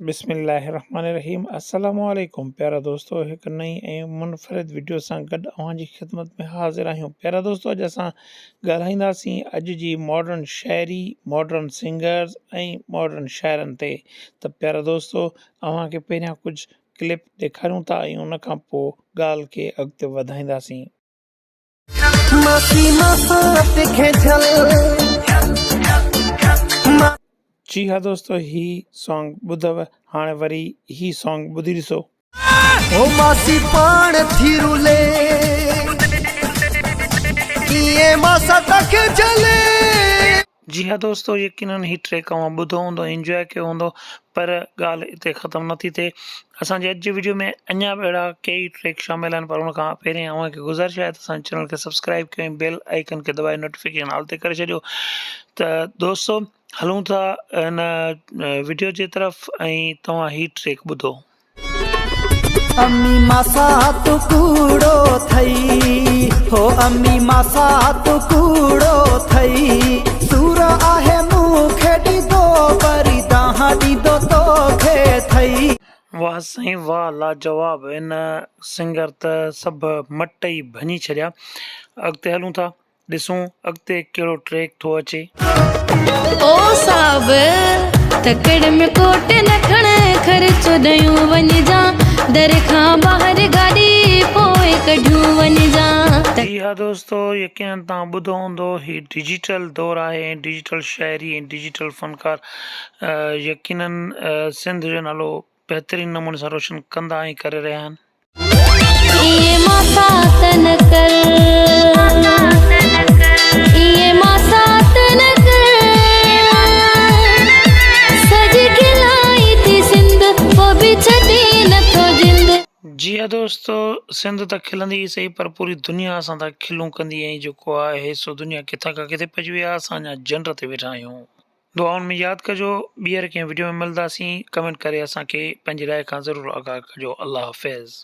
بسم الله الرحمن الرحيم السلام عليڪم پيارا دوستو هڪ نئين ۽ منفرد وڊيو سان گڏ اوهان جي خدمت ۾ حاضر آهيون پيارا دوستو اڄ اسان ڳالهائينداسين اڄ جي ماڊرن شاعري ماڊرن سنگرز ۽ ماڊرن شاعرن تي ته پيارا دوستو اوهان کي پهريان ڪجهه ڪلپ ڏيکاريون ٿا ۽ ان کان پوء ڳالهه کي اڳتي وڌائينداسين. جي ها دوستو هي سانگ ٻڌو هاڻي وري هي سانگ ٻڌي ڏسو. هو ماسي پاڻ ٿي رلي ڪيئن ماسا تکي جهلي. جي ها دوستو يقينن هي ٽريڪ اوهان ٻڌو هوندو ۽ انجواء ڪيو هوندو پر ڳالهه اتي ختم نٿي ٿئي اسان جي اڄ جي وڊيو ۾ اڃا به اهڙا ڪيئي ٽريڪ شامل آهن پر ان کان پهرين اوهان کي گذارش آهي ته اسان جي چينل کي سبسڪرائب ڪيو ۽ بيل آئيڪن کي دٻائي نوٽيفڪيشن آل تي ڪري ڇڏيو ته دوستو هلون ٿا هن وڊيو جي طرف ۽ توهان هي ٽريڪ ٻڌو. امي ماسات ڪوڙو ٿئي هو امي ماسات ڪوڙو ٿئي سور آهي مون کي ڏيندو وري دانهن ڏيندو توکي ٿئي. واه سائين واه لاجواب ان سنگر ته سڀ مٽ ئي ڀڃي ڇڏيا اڳتي هلون ٿا. ڏسون اڳتي ڪهڙو ٽريڪ ٿو اچي. او صاحب تڪڙ ۾ ڪوٽ نه کڻ خرچو ڏيون وڃجان در کان ٻاهر گاڏي پوء ڪڍيون وڃجان. جي ها دوستو يقينن توهان ٻڌو هوندو هي ڊجيٽل دور آهي ۽ ڊجيٽل شاعري ۽ ڊجيٽل فنڪار يقينن سنڌ جو نالو بهترين نموني سان روشن ڪندا ۽ ڪري رهيا آهن. ائين ماسات نه ڪر ائين ماسات نه ڪر سڄي کلائي ٿي سنڌ پو به ڇڏي نه ٿو جند. جي ها دوستو سنڌ ته کلندي ئي سهي پر پوري دنيا اسان تان کلون ڪندي ۽ جيڪو آهي سو دنيا ڪٿان کان ڪٿي پهچي وئي آهي اسان اڃا جنڊ تي ويٺا آهيون. دعائن ۾ ياد ڪجو ٻيهر ڪنهن وڊيو ۾ ملداسين ڪمينٽ ڪري اسان کي پنهنجي راء کان ضرور آگاهه ڪجو الله حافظ.